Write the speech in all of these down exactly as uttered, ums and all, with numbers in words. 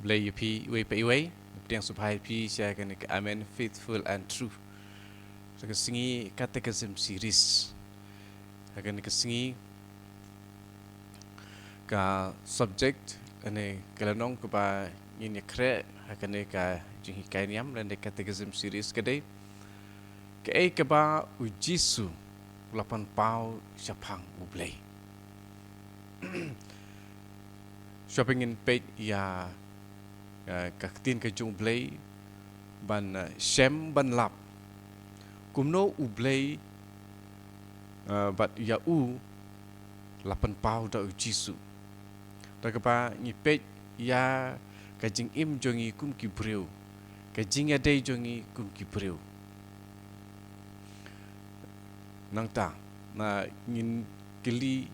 Blei ïa phi iwei pa iwei. Pdiang sngewbha ïa phi sha kane ka Amen Faithful and True. Sa ka sngi Catechism Series. Ha kane ka sngi ka subject, ane ka lynnong kaba ngin ïa khreh ha kane ka jinghikai niam lane Catechism Series ka dei kaei kaba u Jisu u la pynpaw shaphang U Blei. Shuwa ba ngin peit ïa, eh, ka ktien ka jong U Blei ban, eh, shem ban lap. Kumno U Blei, eh, bad ïa u la pynpaw da u Jisu. Da kaba ngi peit ïa ka jingim jong ngi kum ki briew, ka jingïadei jong ngi kum ki briew. Nangta, na ngin kylli,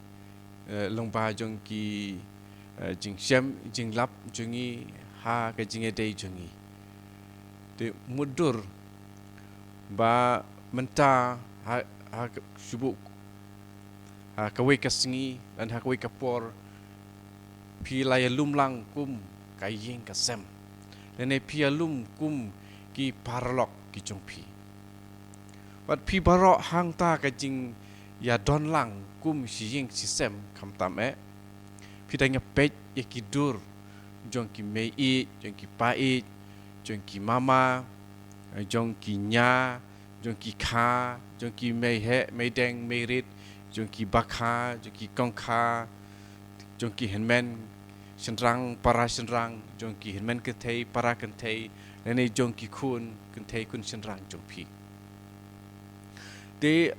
eh, lyngba jong ki, eh, jingshem, jinglap jong ngi ha ka jingïadei jong ngi. Te mutdur ba mynta ha, ha ka, shu bud ha kawei ka sngi lane ha kawei ka por phi la ïalum lang kum ka ïing ka sem, lane phi ïalum kum ki paralok ki jong phi. Bad phi baroh hangta ka jingïadon lang kum shi ïing shi sem khamtam eh. Phi dang ïa peit ïa ki dur jong ki mei ïeit, jong ki pa ïeit, jong ki mama, eh, jong ki nia, jong ki kha, jong ki mei heh, mei deng, mei rit, jong ki bakha, jong ki kongkha, jong ki hynmen shynrang, para shynrang, jong ki hynmen kynthei, para kynthei, lane jong ki khun kynthei khun shynrang jong phi. Te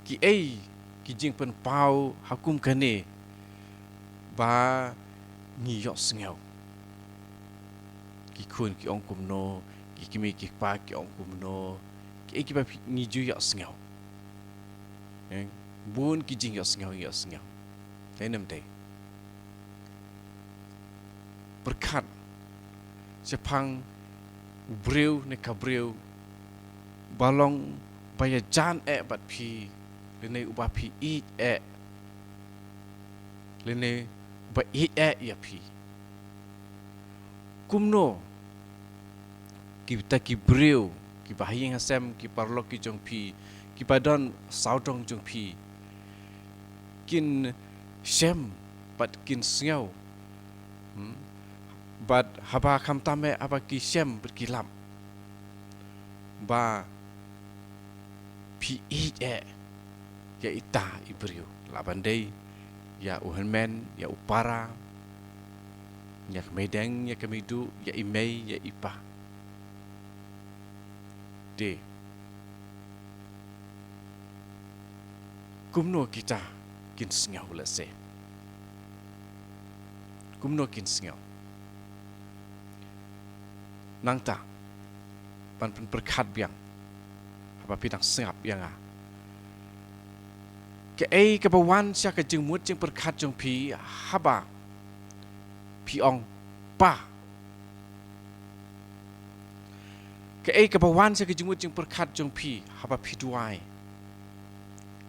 kiei ki jingpynpaw ha kum kane ba ngi ïohsngew? Ki khun ki ong kumno, ki kmie ki kpa ki ong kumno, kiei kiba phi, ngi ju ïohsngew. Eh, bun ki jingïohsngew ngi ïohsngew. Te namar te pyrkhat shaphang u briew ne ka briew ba long ba ïajan eh bad phi, lane uba phi ïeit eh, lane uba ïeit eh ïa phi. Kumno kita ki briew, kiba ha ïing ha sem, ki paralok ki jong phi, kiba don sawdong jong phi, kin shem bad kin sngew, hmm? Bad haba khamtam eh haba ki shem bad ki lap ba phi ïeit eh ïa ita i briew, lah ban dei ïa u hynmen, ïa u para, ïa ka mei deng, ïa ka mei duh, ïa i mei, ïa i pa. Te kumno kita kin sngew lehse? Kumno kin sngew? Nangta ban pynpyrkhat biang haba phi dang sngap ïa nga. Kaei kaba wan sha ka jingmut jingpyrkhat jong phi haba phi ong pa? Kaei kaba wan sha ka jingmut jingpyrkhat jong phi haba phi duwai,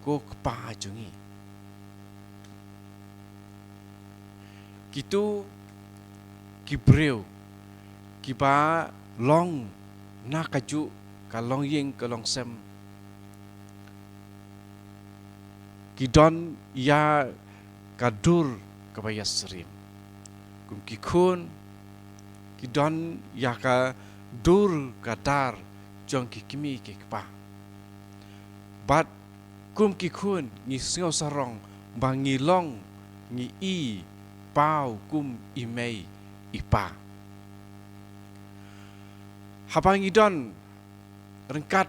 ko Kpa jong ngi? Kito ki briew kiba long na kajuh ka longïing ka longsem, ki don ïa ka dur kaba ïasyriem. Kum ki khun, ki don ïa ka dur ka dar jong ki kmie ki kpa. Bad kum ki khun ngi sngew sarong ba ngi long, ngi i paw kum i mei i pa. Haba ngi don ryngkat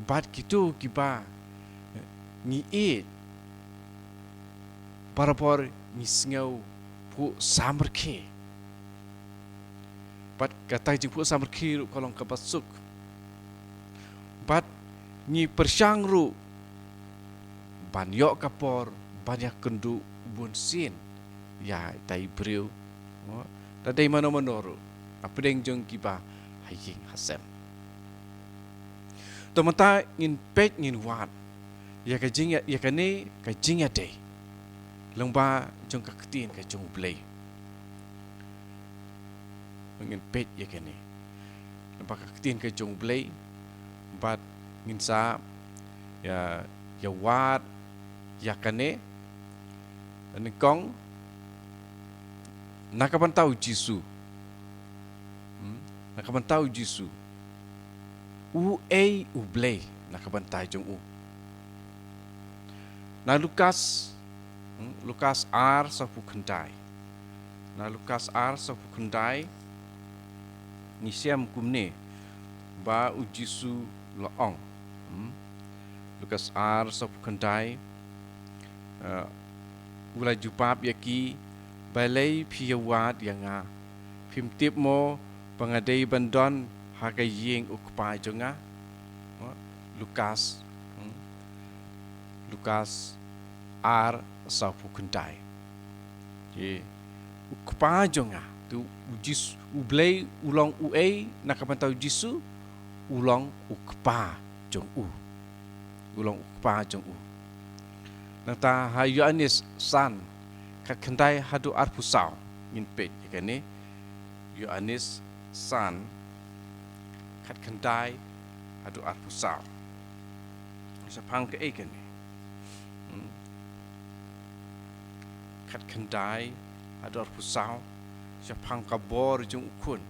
bad kito kiba ngi ïeit, barabor ngi sngew phuh samrkhie. Bad kata jingphuh samrkhie ruh ka long kaba suk. Bad ngi pyrshang ruh ban ïoh ka por ban ïakynduh bunsien ïa ita i briew, mo, da dei mano mano ruh, hapdeng jong kiba ha ïing ha sem. To mynta ngin peit, ngin wad ïa ka jing, ïa kane ka jingïadei lyngba jong ka ktien ka jong U Blei. Ngin peit ïa kane. Namar ka ktien ka jong U Blei, bad ngin sa ïa, ïa wad ïa kane. Nyngkong, na ka bynta U Jisu. Hmm? Na ka bynta U Jisu. Uei U Blei na ka bynta jong u? Na Lukas, hmm, Lukas ar sawphew khyndai. Na Lukas ar sawphew khyndai, ngi shem kumne ba U Jisu u la ong. Hmm? Lukas ar sawphew khyndai, eh, u la jubab ïa ki, balei phi ïa wad ïa nga? Phim tip mo ba nga dei ban don ha ka ïing U Kpa jong nga? Oh, Lukas, hmm? Lukas ar sawphew khyndai. Ye. U Kpa jong nga. Tu U Jisu, U Blei u long uei na ka bynta U Jisu, u long U Kpa jong u. U long U Kpa jong u. Nangta ha Ïoannis san, khatkhyndai haduh arphew saw. Ngin peit ïa kane. Ïoannis san, khatkhyndai haduh arphew saw. Shaphang kaei kane? Hmm. Khatkhyndai haduh arphew saw, shaphang ka bor jong U Khun.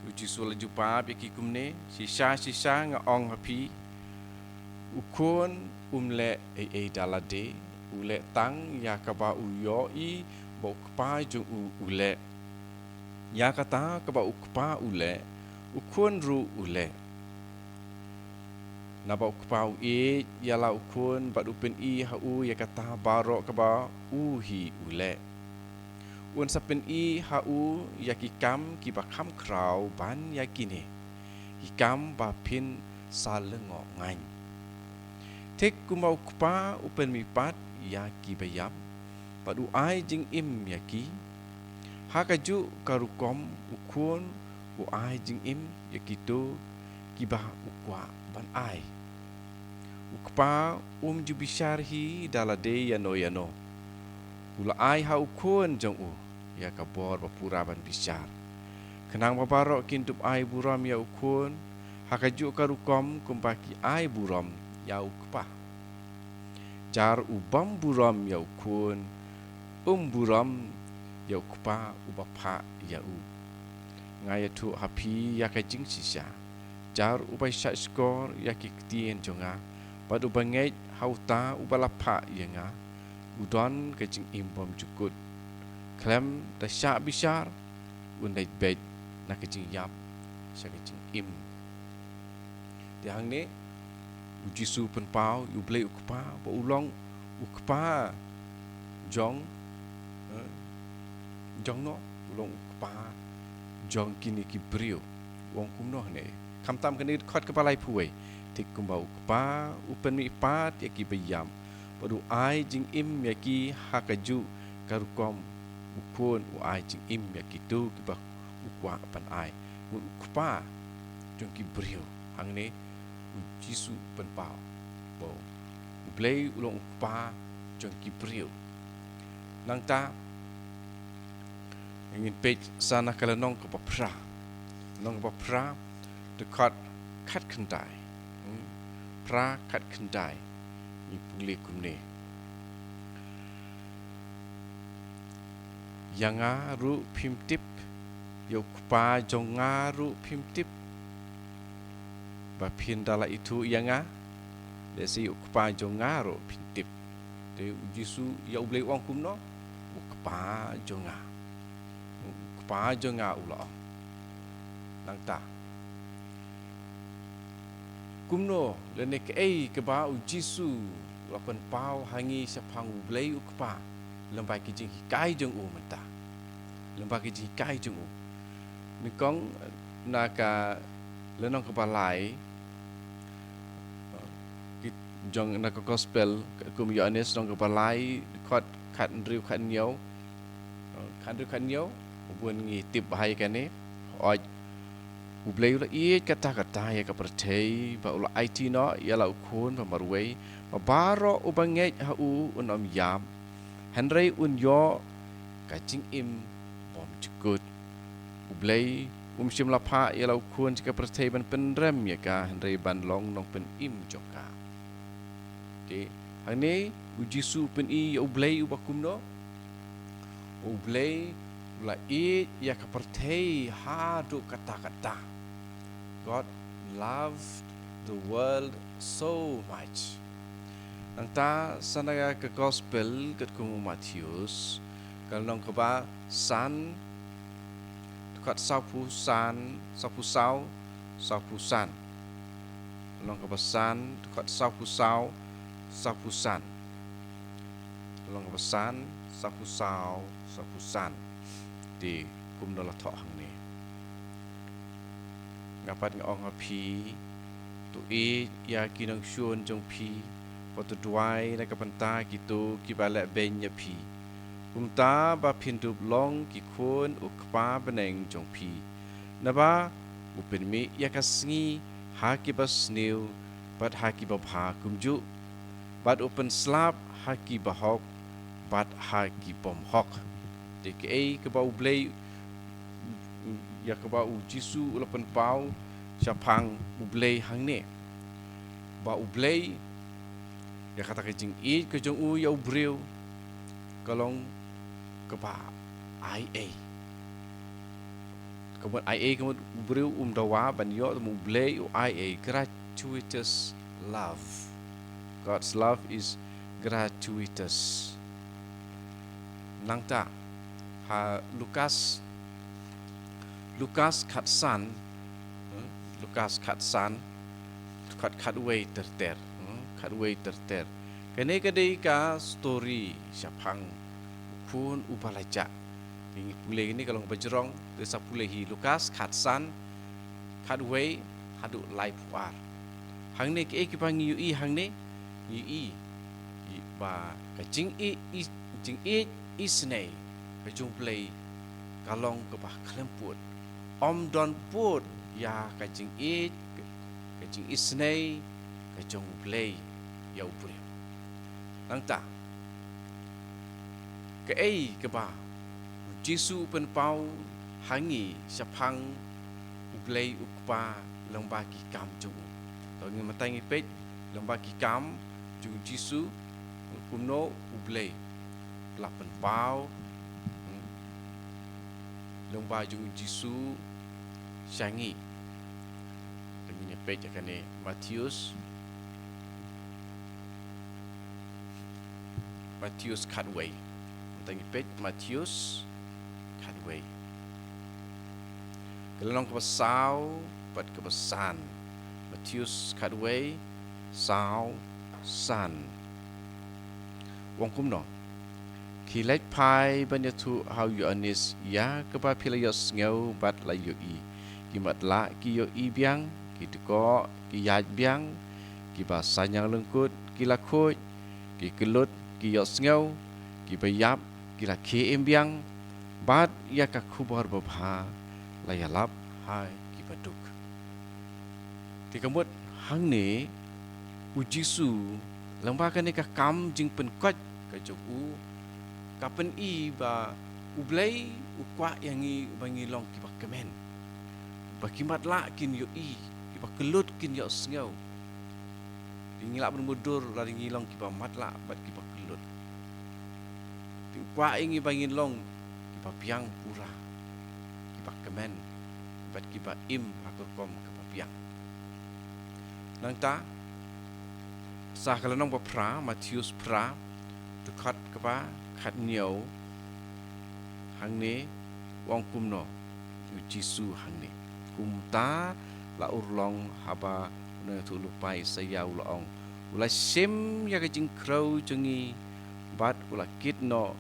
U Jisu u la jubab ïa ki kumne, shisha shisha nga ong ha phi, U Khun um leh ei ei da lade, u leh tang ïa kaba u ïohi ba U Kpa jong u u leh. Ïa kata kaba U Kpa u leh, U Khun ruh u leh. Naba U Kpa u ïeit ïa la U Khun bad u pyni ha u ïa kata baroh kaba u hi u leh. Un sa pyni ha u ïa ki kam kiba kham khraw ban ïa kine, ki kam ba phin sa lyngngoh ngan. Thik kumba U Kpa u pynmihpat ïa kiba ïap, bad u ai jingim ïa ki, ha kajuh ka rukom U Khun u ai jingim ïa kito kiba u kwah ban ai. U Kpa um ju bishar hi da lade ïano ïano. U la ai ha U Khun jong u ïa ka bor ba pura ban bishar. Khnang ba baroh kin dup ai burom ïa U Khun, ha kajuh ka rukom kumba ki ai burom ïa U Kpa. Jar u bym burom ïa U Khun, um burom ïa U Kpa uba phah ïa u. Nga ïathuh ha phi ïa ka jingshisha, jar uba shahshkor ïa ki ktien jong nga, bad uba ngeit ha uta uba la phah ïa nga, u don ka jingim bymjukut. Khlem da shah bishar, un leit beit na ka jingïap sha ka jingim. Te hangne, U Jisu u pynpaw ïa U Blei U Kpa ba u long U Kpa jong, eh, jong no, u long U Kpa jong kine ki briew. U ong kumno hangne? Khamtam kane dkhot kaba laiphew wei. Thik kumba U Kpa u pynmihpat ïa kiba ïap, bad u ai jingim ïa ki, ha kajuh ka rukom U Khun u ai jingim ïa kito kiba u kwah ban ai. Ngut U Kpa jong ki briew. Hangne U Jisu u pynpaw ba U Blei u long U Kpa jong ki briew. Nangta ngin peit sa na ka lynnong kaba phra. Lynnong kaba phra, dkhot khatkhyndai. Hmm. Phra khatkhyndai. Ngi pule kumne. Ïa nga ruh phim tip, ïa U Kpa jong nga ruh phim tip. Ba phin da la ithuh ïa nga, lehse ïa U Kpa jong nga ruh phin tip. Te U Jisu, ïa U Blei u ong kumno? U Kpa jong nga. U Kpa jong nga u la ong. Nangta, kumno lane kaei kaba U Jisu u la pynpaw ha ngi shaphang U Blei U Kpa, lyngba ki jinghikai jong u mynta. Lyngba ki jinghikai jong u. Nyngkong na ka lynnong kaba lai, ki jong na ka gospel kum Ïoannis lynnong kaba lai, dkhot khathynriew khathynñiew. Khathynriew khathynñiew, bun ngi tip bha ïa kane. Hooid, U Blei u la ïeit katta katta ïa ka pyrthei, ba u la aiti noh ïa la U Khun ba marwei, ba baroh uba ngeit ha u un ym ïap, hynrei un ïoh ka jingim bymjukut. U Blei um shym la phah ïa la u khun sha ka pyrthei ban pynrem ïa ka, hynrei ban long nongpynim jong ka. Te hangne u Jisu u pyni ïa u Blei uba kumno? U Blei u la ïeit ïa ka pyrthei haduh katta katta. God loved the world so much. Nangta sa na ka gospel katkum u Mathaios, ka lynnong kaba san, dkhot sawphew san, sawphew saw, sawphew san. Lynnong kaba san, dkhot sawphew saw, sawphew san. Lynnong kaba san, sawphew saw, sawphew san. Te kumno la thoh hangne? Nga pat nga ong ha phi, to ïeit ïa ki nongshun jong phi, bad to duwai na ka bynta kito kiba lehbeiñ ïa phi. Kumta ba phin dup long ki khun u Kpa bneng jong phi. Naba u pynmih ïa ka sngi ha kiba sniew bad ha kiba bha kumjuh, bad u pynslap ha kiba hok bad ha ki bym hok. Te kaei kaba u Blei, ïa kaba u Jisu u la pynpaw shaphang u Blei hangne? Ba u Blei, ïa kata ka jingïeit ka jong u ïa u briew, ka long kaba aiei. Ka mut aiei, ka mut u briew um dawa ban ïoh, te u Blei u aiei, gratuitous love. God's love is gratuitous. Nangta ha Lukas, Lukas khatsan, hmm, Lukas khatsan, khat, khatwei ter ter, hmm, khatwei ter ter. Kane ka dei ka story shaphang u khun uba la jah. Ngi pule kane ka long ba jrong, te sa pule hi Lukas khatsan, khatwei haduh laiphew ar. Hangne kaei kaba ngi ïohi hangne, ngi ïohi ba ka jingïeit, jingïeit isynei ka jong u Blei ka long kaba khlem pud. Ym don pud ïa ka jingïeit, ka jingisynei ka jong u Blei ïa u briew. Nangta kaei kaba u Jisu u pynpaw ha ngi shaphang u Blei u Kpa lyngba ki kam jong u? To ngin mynta ngi peit lyngba ki kam jong u Jisu, kumno u Blei u la pynpaw, hmm, lyngba jong u Jisu sha ngi. To ngin ïa peit ïa kane, Mathaios, Mathaios khatwei. Mynta ngi peit Mathaios khatwei, ka lynnong kaba saw bad kaba san. Mathaios khatwei, saw, san. U ong kumno: Khie leit phai ban ïathuh ha u Ïoannis ïa kaba phi la ïohsngew bad la ïohi. Ki matlah ki ïohi biang, ki dkoh ki ïaid biang, kiba saiñiang lyngkut ki la khuid, ki kyllut ki ïohsngew, kiba ïap ki la khie im biang, bad ïa ka khubor babha la ïalap ha kiba duk. Te ka mut hangne u Jisu, lyngba kane ka kam jingpynkoit ka jong u, ka pyni ba u Blei u kwah ïa ngi ba ngi long kiba kmen, ba ki matlah kin ïohi, kiba kyllut kin ïohsngew. Te ngi lah ban mutdur lada ngi long kiba matlah bad kiba kyllut. Te u kwah ïa ngi ba ngin long kiba biang pura, kiba kmen, bad kiba im ha ka rukom kaba biang. Nangta sa ka lynnong ba phra, Mathaios phra, dkhot kaba khathynñiew, hangne u ong kumno u Jisu hangne: Kumta la urlong haba u nongïathuhlypa Isaïah u la ong: U la shim ïa ka jingkhrew jong ngi bad u la kit noh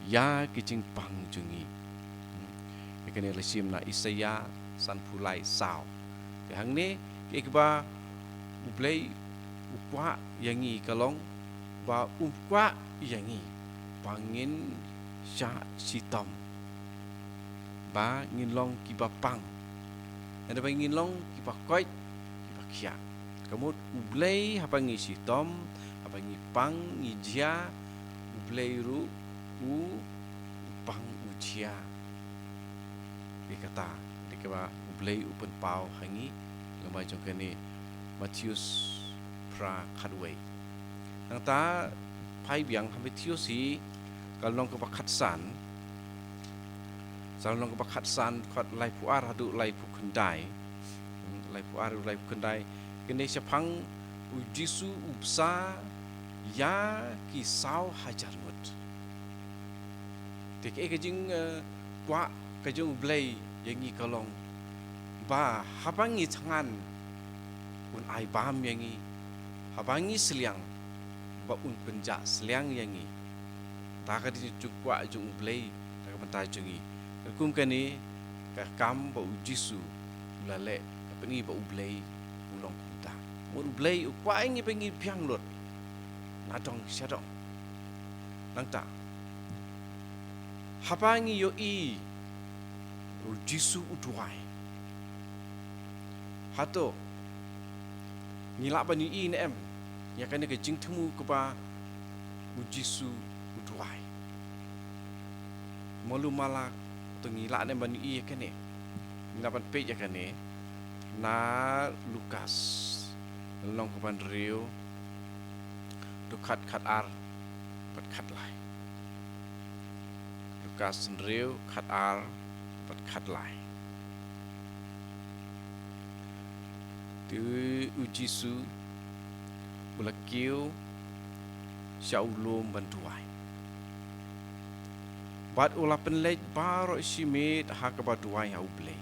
ïa ka jingpang jong ngi. Hmm. Ïa kane la shim na Isaïah sanphew lai, saw. Te hangne kaei kaba u Blei u kwah ïa ngi ka long ba um kwah ïa ngi ba ngin shah shitom, ba ngin long kiba pang, lane ba ngin long kiba koit, kiba khiah. Ka mut u Blei, haba ngi shitom, haba ngi pang, ngi jia, u Blei ruh u pang, u jia. Te Kata, dei kaba U Blei u pynpaw ha ngi, lyngba jong kane Mathaios phra khatwei. Nangta, phai biang ha Mathaios hi, ka lynnong kaba khatsan, sa lynnong kaba khatsan, dkhot laiphew ar haduh laiphew khyndai. Hmm, laiphew ar haduh laiphew khyndai. Kane shaphang U Jisu u bsa ïa ki saw hajar ngut. Te kaei ka jing, eh, kwah ka jong U Blei ïa ngi ka long ba haba ngi thngan un ai bam ïa ngi, haba ngi sliang ba un pynjah sliang ïa ngi. Ta ka dei ka jingkwah jong U Blei na ka bynta jong ngi. Kum kane ka kam ba U Jisu u la leh, ka pyni ba U Blei u long kumta. Mut U Blei u kwah ïa ngi ba ngi biang lut na dong sha dong. Nangta, haba ngi ïohi U Jisu u duwai, hato ngi lah ban ïohi ne em ïa kane ka jingthmu kaba U Jisu u duwai? Malu mala, to ngi lah ne em ban ïohi ïa kane? Ngi lah ban peit ïa kane na Lukas, lynnong kaba hynriew, dkhot khat ar bad khat lai. Lukas hynriew, khat ar bad khat lai. Te U Jisu u la kiew sha u lum ban duwai, bad u la pynleit baroh shi miet ha kaba duwai ha U Blei.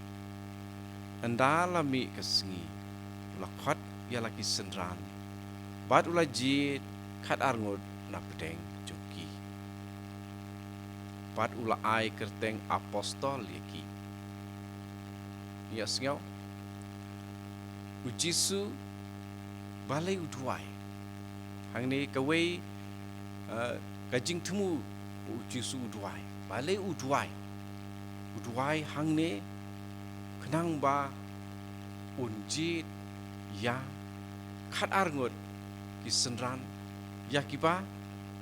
Ynda la mih ka sngi, u la khot ïa la ki synran, bad u la jied khat ar ngut na pdeng jong ki, bad u la ai kyrteng apostol ïa ki. Ïa sngew, U Jisu balei u duwai? Hangne kawei, eh, ka jingthmu U Jisu u duwai. Balei u duwai? U duwai hangne khnang ba un jied ïa khat ar ngut ki synran, ïa kiba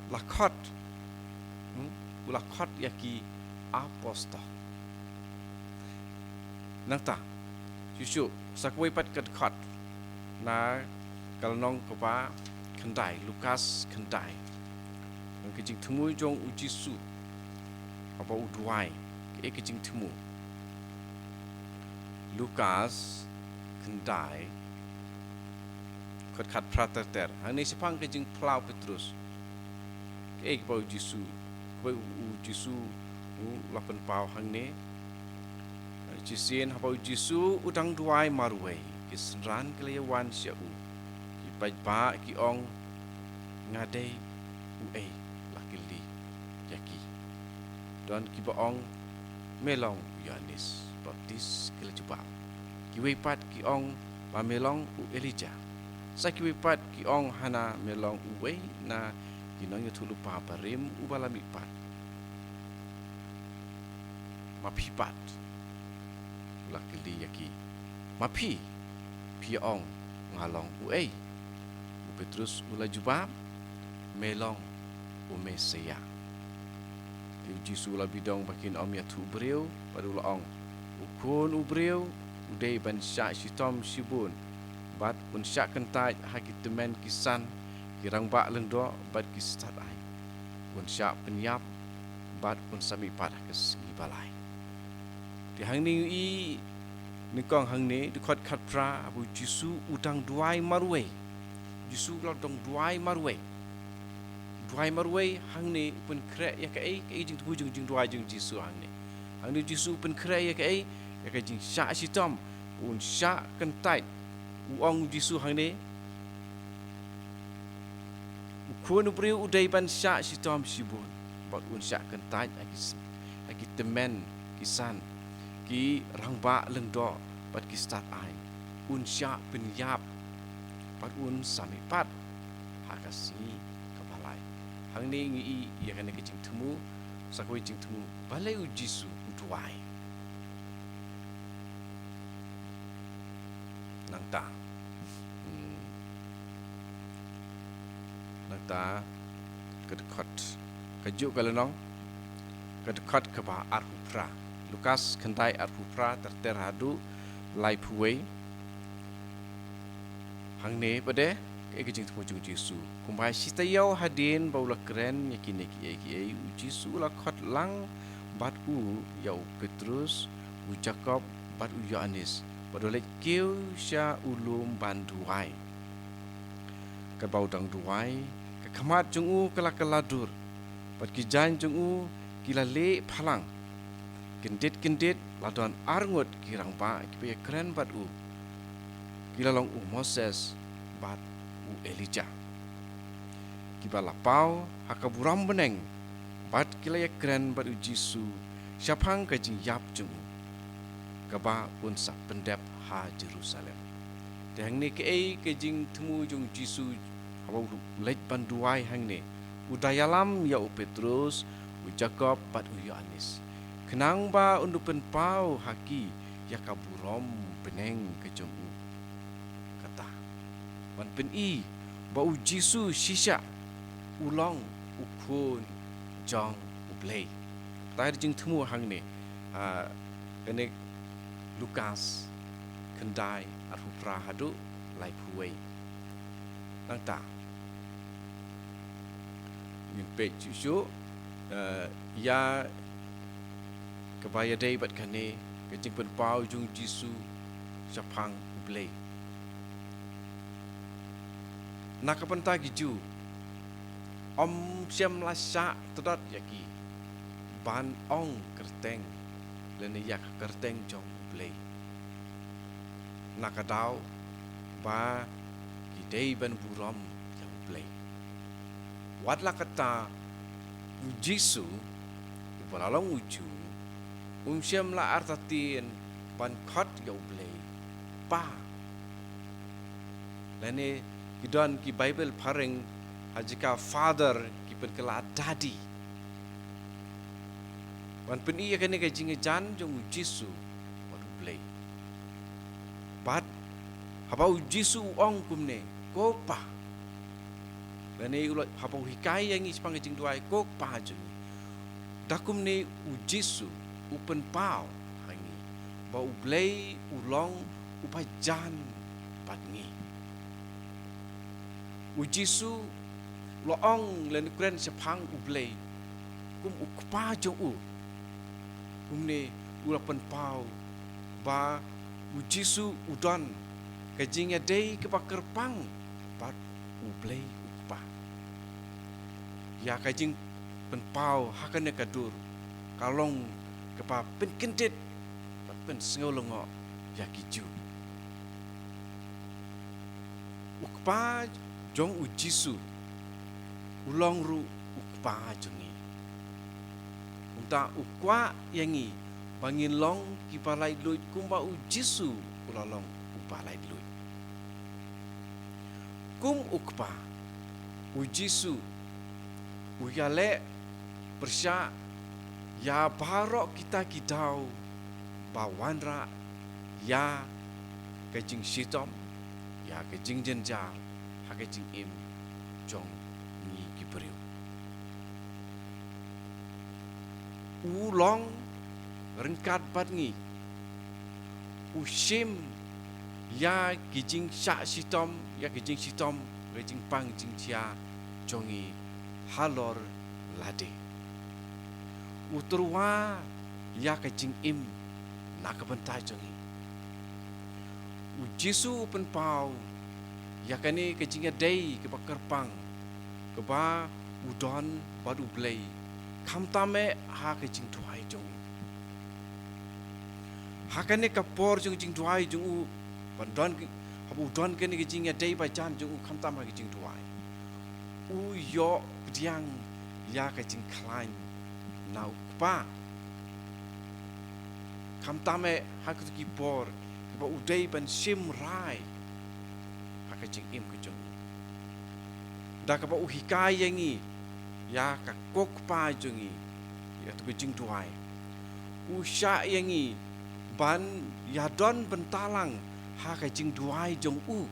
la khot, hmm, u la khot ïa ki apostol. Nangta, shuh shuh, sa kawei pat ka dkhot na ka lynnong kaba khyndai, Lukas khyndai. Nang ka jingthmu jong U Jisu haba u duwai, kaei ka jingthmu? Lukas khyndai, dkhot khat phra ter ter. Hangne shaphang ka jingphla U Petrus. Kaei kaba U Jisu, kaba U Jisu u la pynpaw hangne. Shisien haba U Jisu u dang duwai marwei, ki synran ki la ïa wan sha u. Ki paidbah ki ong, "Nga dei uei?" la kylli ïa ki. Don kiba ong, "Me long u Ïohannes Baptis," ki la jubab. Kiwei pat ki ong ba me long u Elijah. Sa kiwei pat ki ong hana me long uwei na ki nongïathuhlypa barim uba la mihpat. Ma phi pat? U la kylli ïa ki. Ma phi, phi ong nga long uei? U Petrus u la jubab, me long u Messaïah. Te U Jisu u la bidong ba kin ym ïathuh briew, bad u la ong, U Khun u briew u dei ban shah shitom shibun, bad un shah kyntait ha ki tymmen ki san, ki rangbah lyngdoh bad ki stad aiñ. Un shah pynïap bad un sa mihpat ha ka sngi ba lai. Te hangne ngi i nyngkong hangne, dkhot khat phra, haba U Jisu u dang duwai marwei. U Jisu u la dang duwai marwei. Duwai marwei hangne u pynkhreh ïa kaei, kaei jingthmu jong jingduwai jong U Jisu hangne? Hangne U Jisu u pynkhreh ïa kaei? Ïa ka jingshah shitom. Un shah kyntait. U ong U Jisu hangne, U Khun u briew u dei ban shah shitom shibun, bad un shah kyntait ha ki s-, ha ki tymmen ki san, ki rangbah lyngdoh bad ki stad aiñ. Un shah pynïap bad un sa mihpat ha ka sngi kaba lai. Hangne ngi i ïa kane ka jingthmu, sa kawei jingthmu, balei U Jisu u duwai? Nangta. Hmm. Nangta ka dkhot, kajuh ka lynnong, ka dkhot kaba arphew phra, Lukas khyndai arphew phra ter ter haduh laiphew wei. Hangne pat de, kaei ka jingthmu jong u Jisu. Kumba shi taïew hadien ba u la kren ïa kine kiei kiei, u Jisu u la khot lang bad u ïa u Petrus, u Jakob bad u Ïoannis, bad u leit kiew sha u lum ban duwai. Katba u dang duwai, ka khmat jong u ka la kylla dur, bad ki jaiñ jong u ki la lieh phalang. Kyndit kyndit la don arngut ki rangbah kiba ïakren bad u. Ki la long u Moses bad u Elijah, kiba la paw ha ka burom bneng, bad ki la ïakren bad u Jisu shaphang ka jingïap jong u, kaba un sa pyndep ha Jerusalem. Te hangne kaei ka jingthmu jong u Jisu haba u leit ban duwai hangne. U da ïalam ïa u Petrus, u Jakob bad u Ïoannis, khnang ba un pynpaw ha ki ïa ka burom bneng ka jong u. Kata ban pyni ba u Jisu shisha u long u Khun jong U Blei. Kata ka jingthmu hangne, ah, kane Lukas khyndai arphew phra haduh laiphew wei. Nangta ngin peit shuh shuh, eh, ïa kaba ïadei bad kane ka jingpynpaw jong u Jisu shaphang U Blei. Na ka bynta ki Jiw, ym shym la shah tdot ïa ki ban ong kyrteng lane ïa ka kyrteng jong U Blei, na ka daw ba ki dei ban burom ïa U Blei. Wat la katta, u Jisu, uba la long u Jiw, um shym la artatien ban khot ïa U Blei Pa. Lane ki don ki Baibl phareng, ha jaka Father ki pynkylla Daddy, ban pyni ïa kane ka jingïajan jong u Jisu bad U Blei. Bad haba u Jisu u ong kumne, "Ko Pa," lane u la, haba u hikai ïa ngi shaphang ka jingduwai, "Ko Kpa jong ngi," da kumne u Jisu u pynpaw ha ngi ba U Blei u long uba jan bad ngi. U Jisu u la ong lane kren shaphang U Blei kum u Kpa jong u. Kumne u la pynpaw ba u Jisu u don ka jingïadei kaba kyrpang bad U Blei u Kpa. Ïa ka jingpynpaw ha kane ka dur ka long kaba pynkyndit bad pynsngew lyngngoh ïa ki Jiw. U Kpa jong u Jisu u long ruh u Kpa jong ngi. Kumta u kwah ïa ngi ba ngin long kiba laitluid kumba u Jisu u la long uba laitluid. Kum u Kpa, u Jisu u ïaleh pyrshah ïa baroh kita ki daw ba wanrah ïa ka jingshitom, ïa ka jingjynjar ha ka jingim jong ngi ki briew. U long ryngkat bad ngi. U shim ïa ki jingshah shitom, ïa ki jingshitom, ki jingpang jingjia jong ngi halor lade. U tyrwa ïa ka jingim na ka bynta jong ngi. U Jisu u pynpaw ïa kane ka jingïadei kaba kyrpang kaba u don bad U Blei, khamtam eh ha ka jingduwai jong u. Ha kane ka por jong jingduwai jong u, ban don ki, haba u don kane ka jingïadei bajan jong u khamtam ha ka jingduwai, u ïoh pdiang ïa ka jingkhlaiñ na u Kpa. Khamtam eh ha kito ki por kiba u dei ban shim rai ha ka jingim ka jong u, da kaba u hikai ïa ngi ïa ka Ko Kpa jong ngi, ïa kato ka jingduwai. U shah ïa ngi ban ïadon bynta lang ha ka jingduwai jong u.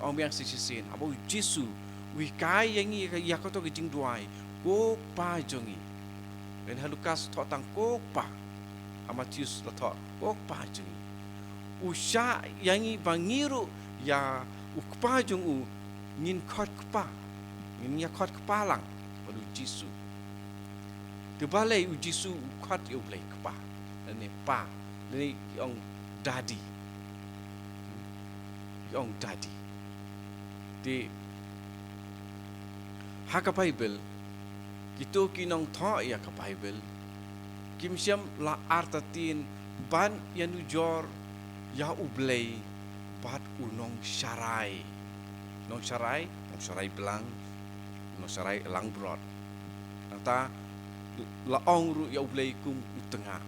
Ong biang sa shisien, haba u Jisu u hikai ïa ngi ïa kato ka jingduwai, Ko Kpa jong ngi, Lane ha Lukas thoh tang ko Kpa. Ha Mathaios la thoh ko Kpa jong ngi. U shah ïa ngi ba ngi ruh ïa u Kpa jong u ngin khot Kpa. Ngin ïa khot Kpa lang bad u Jisu. Te balei u Jisu u khot ïa u Blei Kpa, lane Pa, lane ki ong Daddy. Ki ong Daddy. Te ha ka Baibl, kito ki nongthoh ïa ka Baibl kim shym la artatien ban ïanujor ïa u Blei bad u nongsharai. Nongsharai, nongsharai blang, nongsharai langbrot. Nangta la ong ruh ïa u Blei kum u tnga,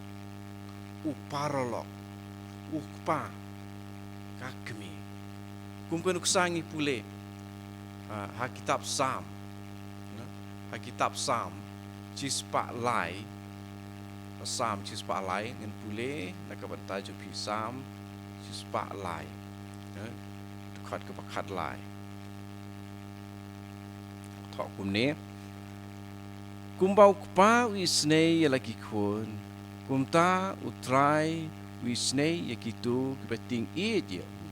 u paralok, u Kpa, ka Kmie. Kum ka nuksa ngi pule, ah, ha kitab Salm, na? Ha kitab Salm shispah lai, Salm shispah lai, ngin pule na ka bynta jong phi, Salm shispah lai, na? Dkhot kaba khatlai. Thoh kumne: Kumba u kpa u isynei ïa la ki khun, kumta u Trai u isynei ïa kito kiba tieng ïeit ïa u.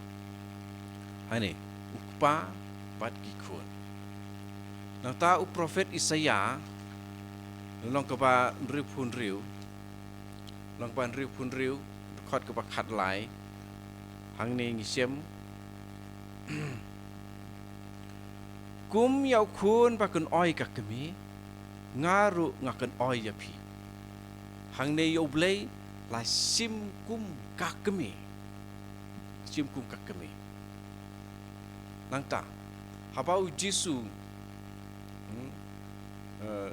Hangne, u kpa bad ki khun. Nangta u prophet Isaïah, lynnong kaba hynriewphew hynriew, lynnong kaba hynriewphew hynriew, dkhot kaba khatlai, hangne ngi shem: Kum ïa u khun ba kynoi ka kmie, nga ruh nga kynoi ïa phi. Hangne ïa u Blei la shim kum ka kmie. Shim kum ka kmie. Nangta, haba u Jisu, hmm, eh,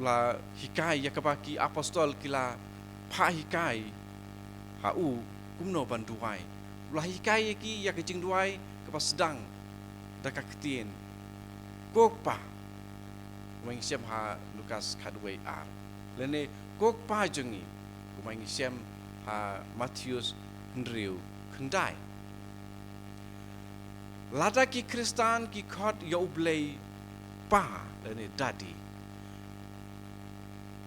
la hikai ïa kaba ki apostol ki la phah hikai ha u kumno ban duwai, u la hikai ïa ki ïa ka jingduwai kaba sdang da ka ktien, Ko Kpa, kumba ngi shem ha Lukas khatwei ar, lane Ko Kpa jong ngi, kumba ngi shem ha Mathaios hynriew khyndai. Lada ki Khristan ki khot ïa u Blei Pa lane Daddy,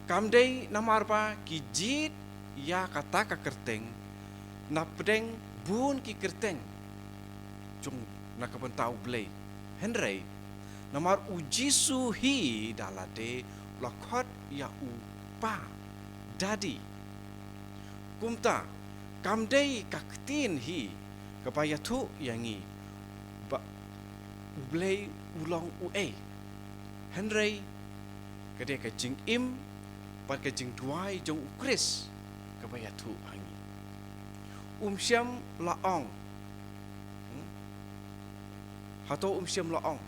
kam dei namar ba ki jied ïa kata ka kyrteng napdeng bun ki kyrteng jong na ka bynta u Blei. Hynrei namar u Jisu hi da lade u la khot ïa u Pa, Daddy. Kumta kam dei ka ktien hi kaba ïathuh ïa ngi ba u Blei u long uei, hynrei ka dei ka jingim bad ka jingduwai jong u Khrist kaba ïathuh ha ngi. Um shym la ong, hmm? Hato um shym la ong,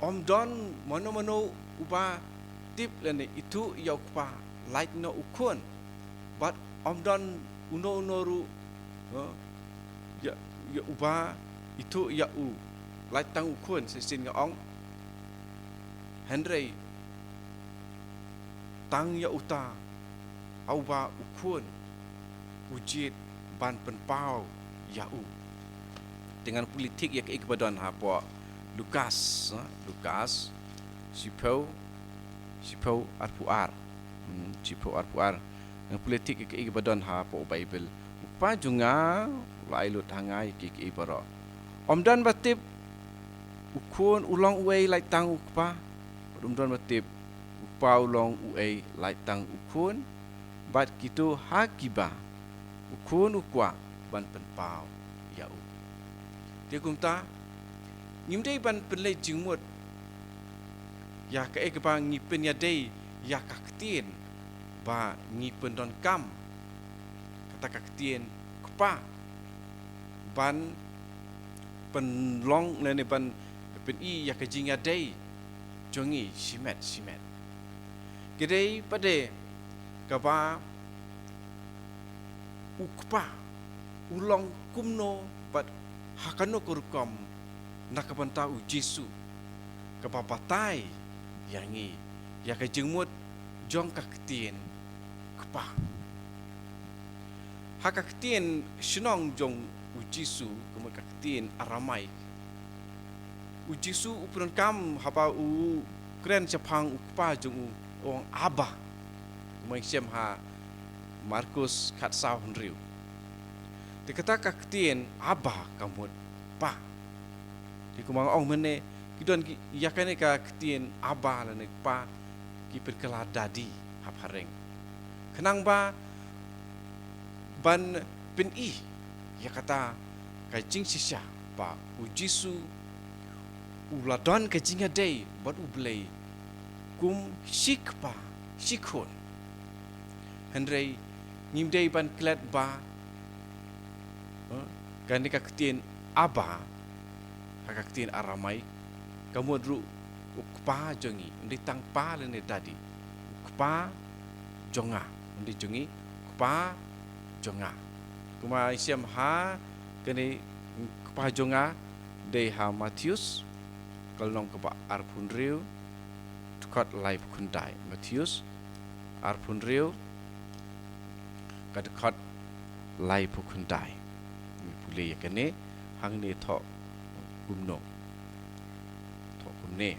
ym don mano mano uba tip lane ithuh ïa u Kpa lait na u Khun, bad ym don uno uno ruh, eh, ïa, ïa uba ithuh ïa u lait tang u Khun, shisien nga ong. Hynrei tang ïa uta ha uba u Khun u jied ban pynpaw ïa u. Te ngan pule thik ïa kaei kaba don hapoh Lukas, ha, Lukas shiphew, shiphew arphew ar. Hmm, shiphew arphew ar. Ngan pule thik ïa kaei kaba don hapoh Baibl. U Kpa jong nga u la ai lut ha nga ïa kiei kiei baroh. Ym don ba tip u Khun u long uei lait tang u Kpa, bad ym don ba tip u Kpa u long uei lait tang u Khun, bad kito ha kiba u Khun u kwah ban pynpaw ïa u. Te kumta ngim dei ban pynleit jingmut ïa kaei kaba ngi pynïadei ïa ka ktien ba ngi pyndonkam, kata ka ktien Kpa, ban pynlong lane ban pyni ïa ka jingïadei jong ngi shimet shimet. Ka dei pat de kaba u Kpa u long kumno bad ha kano ka rukom na ka bynta u Jisu, kaba batai ïa ngi ïa ka jingmut jong ka ktien Kpa. Ha ka ktien shnong jong u Jisu, ka mut ka ktien Aramaik, u Jisu u pyndonkam haba u kren shaphang u Kpa jong u, ong Abba. Kumba ngi shem ha Markus khatsaw hynriew. Te kata ka ktien Abba ka mut pa. Te kumba nga ong mynne, ki don ki, ïa kane ka ktien Abba lane pa, ki pynkylla daddy ha phareng. Khnang ba ban pyni ïa kata ka jingshisha ba U Jisu u la don ka jingïadei bad U Blei kum shi kpa shi khun. Hynrei ngim dei ban klet ba, eh, kane ka ktien Abba, ha ka ktien Aramaik, ka mut ruh u kpa jong ngi, ym dei tang pa lane daddy. U kpa jong nga, ym dei jong ngi, u kpa jong nga. Kumba ngi shem ha kane u kpa jong nga, dei ha Mathaios, ka lynnong kaba arphew hynriew, dkhot laiphew khyndai. Mathaios arphew hynriew, ka dkhot laiphew khyndai. Ngi pule ïa kane, hangne thoh kumno. Thoh kumne.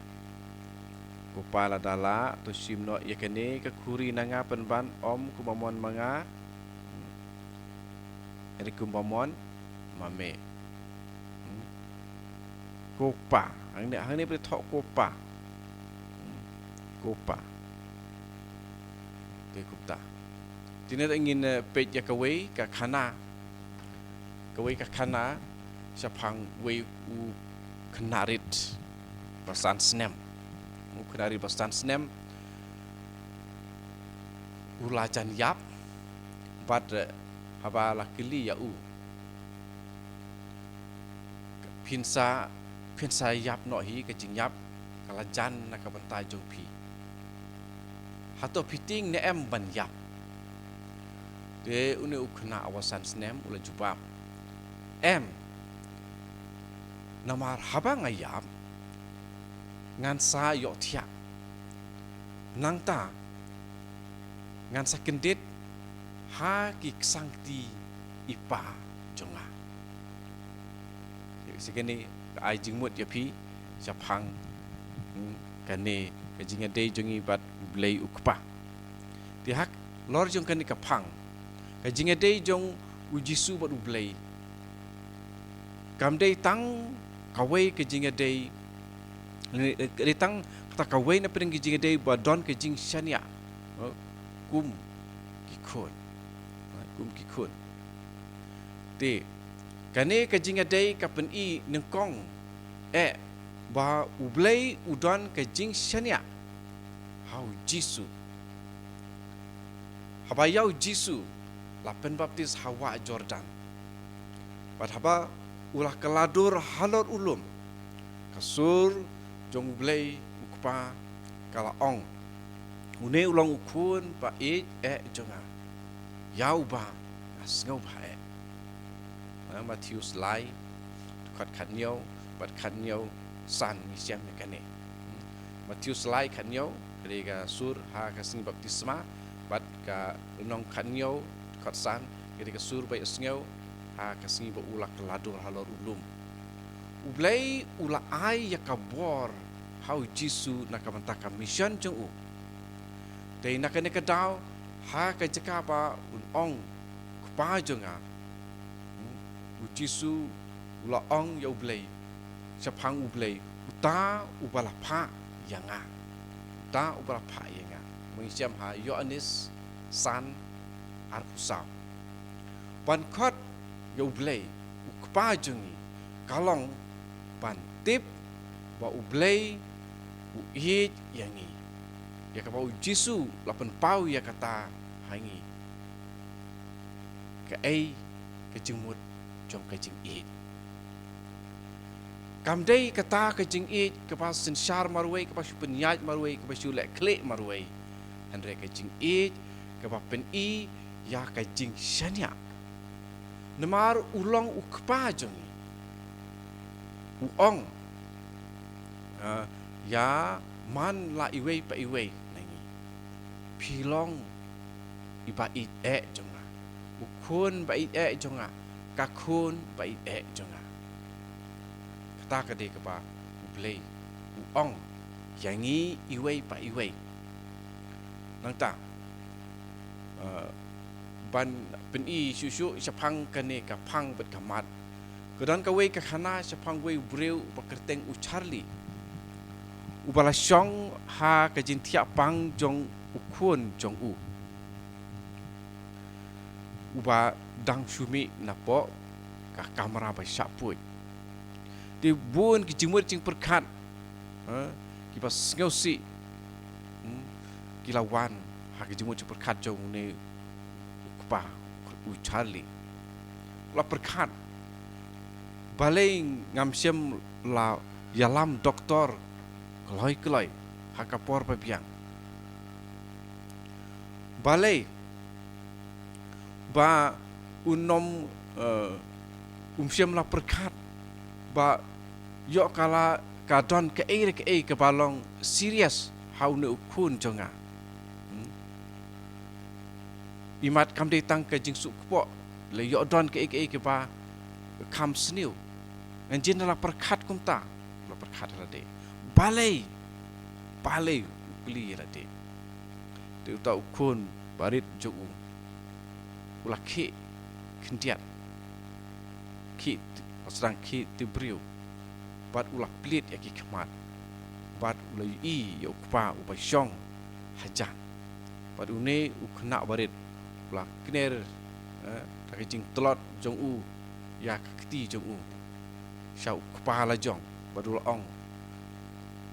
Ko Pa, lada lah, to shim noh ïa kane ka khuri na nga, pynban ym kumba mon ma nga, hynrei kumba mon ma me. Hmm. Ko Pa. Hangne, hangne phi thoh ko Pa. Hmm. Ko Pa. Te kumta. Te ngi ngin, eh, peit ïa kawei ka khana. Kawei ka khana shaphang uwei u khynnah rit ba san snem. U khynnah rit ba san snem u la jan ïap, bad, eh, haba la kylli ïa u, phin sa, phin sa ïap noh hi, ka jingïap ka la jan na ka bynta jong phi. Hato phi tieng ne em ban ïap? Te une u khynnah uba san snem u la jubab, em, namar haba nga ïap, ngan sa ïohthiah. Nangta ngan sa kyndit ha ki ksang kti i pa jong nga. Te shi kane ka ai jingmut ïa phi shaphang, hmm, kane ka jingïadei jong ngi bad U Blei u Kpa. Te halor jong kane ka phang, ka jingïadei jong U Jisu bad U Blei kam dei tang kawei ka jingïadei, dei tang kata kawei na pdeng ka jingïadei ba don ka jingshaniah, eh, kum ki khun. Eh, kum ki khun. Te kane ka jingïadei ka pyni nyngkong eh ba U Blei u don ka jingshaniah ha U Jisu. Haba ïa U Jisu la pynbaptis ha wah Jordan, bad haba u la kylla dur halor u lum, ka sur jong U Blei u Kpa ka la ong, une u long u Khun ba ïeit eh jong nga, ïa uba nga sngewbha eh. Ha Mathaios lai, dkhot khathynñiew bad khathynñiew san ngi shem ïa kane. Hmm. Mathaios lai khathynñiew, ka dei ka sur ha ka sngi baptisma, bad ka lynnong khathynñiew, dkhot san, ka dei ka sur ba ïohsngew ha ka sngi ba u la kylla dur halor u lum. U Blei u la ai ïa ka bor ha U Jisu na ka bynta ka mission jong u. Te na kane ka daw, ha ka jaka ba un ong Kpa jong nga, hmm, U Jisu u la ong ïa U Blei, shaphang U Blei, uta uba la phah ïa nga. Uta uba la phah ïa nga. Ngi shem ha Ïoannis san arphew saw. Ban khot ïa U Blei u Kpa jong ngi ka long ban tip ba U Blei u ïeit ïa ngi, ïa kaba U Jisu la pynpaw ïa kata ha ngi. Kaei ka jingmut jong ka jingïeit? Kam dei kata ka jingïeit kaba synshar marwei, kaba shu pynïaid marwei, kaba shu leh khlieh marwei. Hynrei ka jingïeit kaba pyni ïa ka jingshaniah. Namar u long u Kpa jong ngi. U ong, ah, ïa man la iwei pa iwei na ngi, phi long i ba ïeit eh jong nga. U khun ba ïeit eh jong nga, ka khun ba ïeit eh jong nga. Kata ka dei kaba U Blei u ong ïa ngi iwei pa iwei. Nangta, eh, ban pyni shuh shuh shaphang kane ka phang bad ka mat. Ka don kawei ka khana shaphang uwei u briew uba kyrteng u Charlie, uba la shong ha ka jingthiah pang jong u khun jong u, uba dang shu mih napoh ka kamra ba shah puid. Te bun ki jingmut jingpyrkhat, ha, kiba sngewsih, hmm, ki la wan ha ki jingmut jingpyrkhat jong une u kpa, u Charlie. U la pyrkhat, balei ngam shym la ïalam doktor kloi kloi ha ka por ba biang? Balei ba un ym, eh, um shym la pyrkhat ba ïoh ka la ka don kaei re kaei kaba long serious ha une u khun jong nga? Hmm? Imat kam dei tang ka jingsuk kpoh, leh ïoh don kaei kaei kaba kham sniew. Ngan jin la pyrkhat kumta. U la pyrkhat ïa lade. Balei? Balei, u kylli ïa lade. Te uta u khun barit jong u, u la khie khyndiat, khie, sdang khie tip briew, bad u la plied ïa ki khmat, bad u la ïohi ïa u kpa uba shong hajan. Bad une u khynnah barit u la kner, eh, da ka jingtlot jong u ïa ka kti jong u sha u kpa lajong, bad u la ong,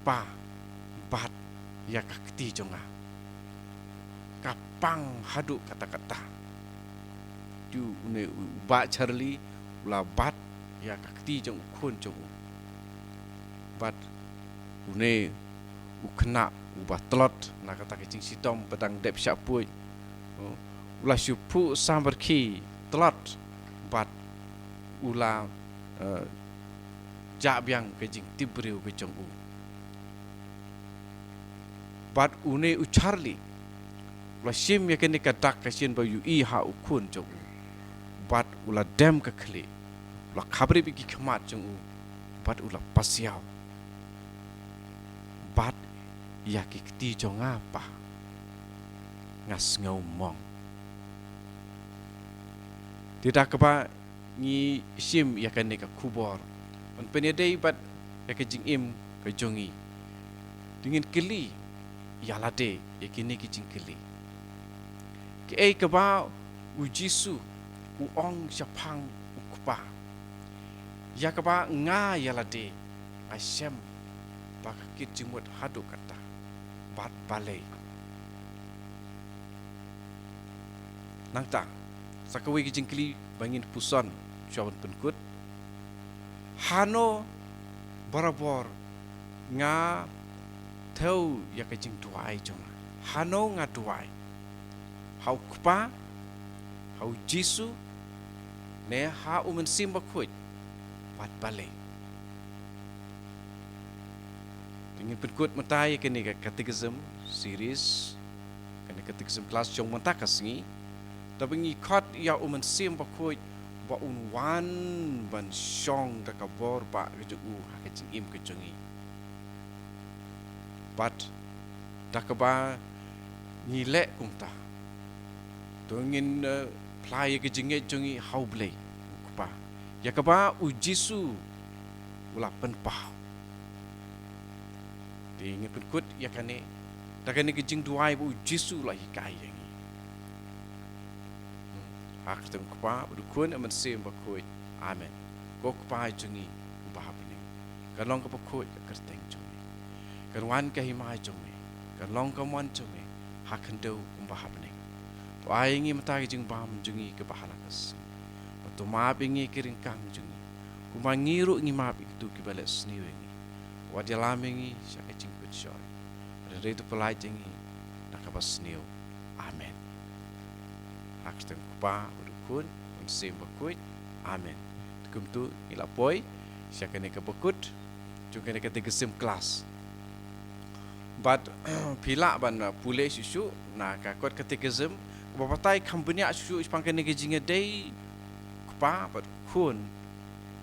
"Pa, bat ïa ka kti jong nga. Ka pang haduh katta katta." Te une u bah Charlie u la bat ïa ka kti jong u khun jong u. Bad une u khynnah uba tlot na kata ka jingshitom ba dang dep shah puid, u la shu phuh samrkhie tlot, bad u la, eh, jah biang ka jingtip briew ka jong u. Bad une u Charlie u la shim ïa kane ka dak ka shin ba ïohi ha u khun jong u, bad u la dem ka khlieh, u la khabrip ïa ki khmat jong u, bad u la pasiaw. "Bat ïa ki kti jong nga, pa. Nga sngew mong." Te da kaba ngi shim ïa kane ka khubor, ban pynïadei bad ïa ka jingim ka jong ngi, to ngin kylli ïa lade ïa kine ki jingkylli. Kaei kaba u Jisu u ong shaphang u kpa, ïa kaba nga ïa lade nga shem ba ka kit jingmut haduh katta, bad balei? Nangta, sa kawei ka jingkylli ba ngin puson shuwa ban pynkut: Hano barabor nga thew ïa ka jingduwai jong nga? Hano nga duwai? Ha u Kpa, ha u Jisu, ne ha u Mynsiem Bakhuid, bad balei? Te ngin pynkut mynta ïa kane ka catechism series, kane ka catechism class jong mynta ka sngi. Te ba ngi khot ïa u Mynsiem Bakhuid ba un wan ban shong da ka bor ba ka jong u ha ka jingim ka jong ngi. Bad da kaba ngi leh kumta, to ngin, eh, phla ïa ka jingngeit jong ngi ha u Blei, u Kpa, ïa kaba u Jisu u la pynpaw. Te ngin pynkut ïa kane da kane ka jingduwai ba u Jisu u la hikai ïa ngi. Hmm. Ha ka kyrteng u Kpa, bad u Khun, bad u Mynsiem Bakhuid. Amen. Ko Kpa jong ngi uba ha bneng, kan long kaba khuid ka kyrteng jong me. Kan wan ka hima jong me. Kan long ka mon jong me ha khyndew kumba ha bneng. To ai ïa ngi mynta ka jingbam jong ngi kaba ha la ka sngi. Bad to map ïa ngi ki ryngkang jong ngi, kumba ngi ruh ngi map ïa kito kiba leh sniew ïa ngi. Wat ïalam ïa ngi sha ka jingpynshoi, hynrei to pyllait ïa ngi na kaba sniew. Amen. Ha ka kyrteng u Kpa, bad u Khun, bad u Mynsiem Bakhuid. Amen. Te kumto ngi la poi sha kane kaba kut jong kane ka catechism class. Bad phi lah ban, uh, pule shuh shuh na ka kot catechism kaba batai kham bniah shuh shuh shaphang kane ka jingïadei u Kpa bad u Khun,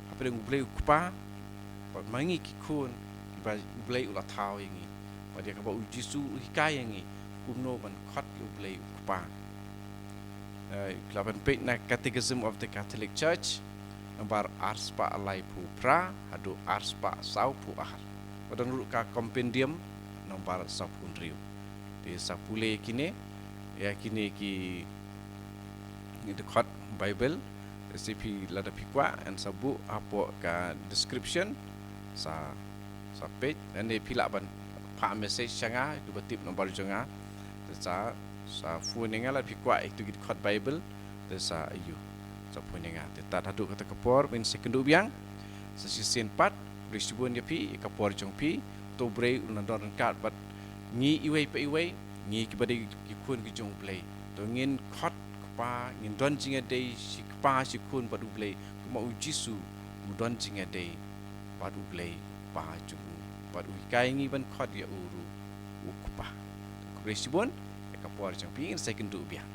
hapdeng u Blei u Kpa bad ma ngi ki khun, kiba u Blei u la thaw ïa ngi, bad ïa kaba u Jisu u hikai ïa ngi kumno ban khot ïa U Blei U Kpa. Eh, phi lah ban peit na Catechism of the Catholic Church, nambar arspah laiphew phra haduh arspah sawphew ar. Bad don ruh ka Compendium nambar sawphew hynriew. Te sa pule kine, ïa kine ki, ki dkhot Bible, te sa phi lada phi kwah, yn sa buh hapoh ka description, sa, sa peit, lane phi lah ban phah message sha nga, ïa uto ba tip nambar jong nga, te sa, sa phone ïa nga lada phi kwah ïa kito ki dkhot Bible, te sa ïoh, sa phone ïa nga. Te tad haduh kata ka por, ngin sa ïakynduh biang, sa shisien pat, khublei shibun ïa phi, ïa ka por jong phi, to U Blei un nang don ryngkat bad ngi iwei pa iwei, ngi kiba dei ki khun ki jong U Blei. To ngin khot Kpa, ngin don jingïadei shi kpa shi khun bad U Blei, kumba U Jisu u don jingïadei bad U Blei Kpa jong u, bad u hikai ngi ban khot ïa u ruh U Kpa. Khublei shibun, ïa ka por jong phi, ngin sa ïakynduh biang.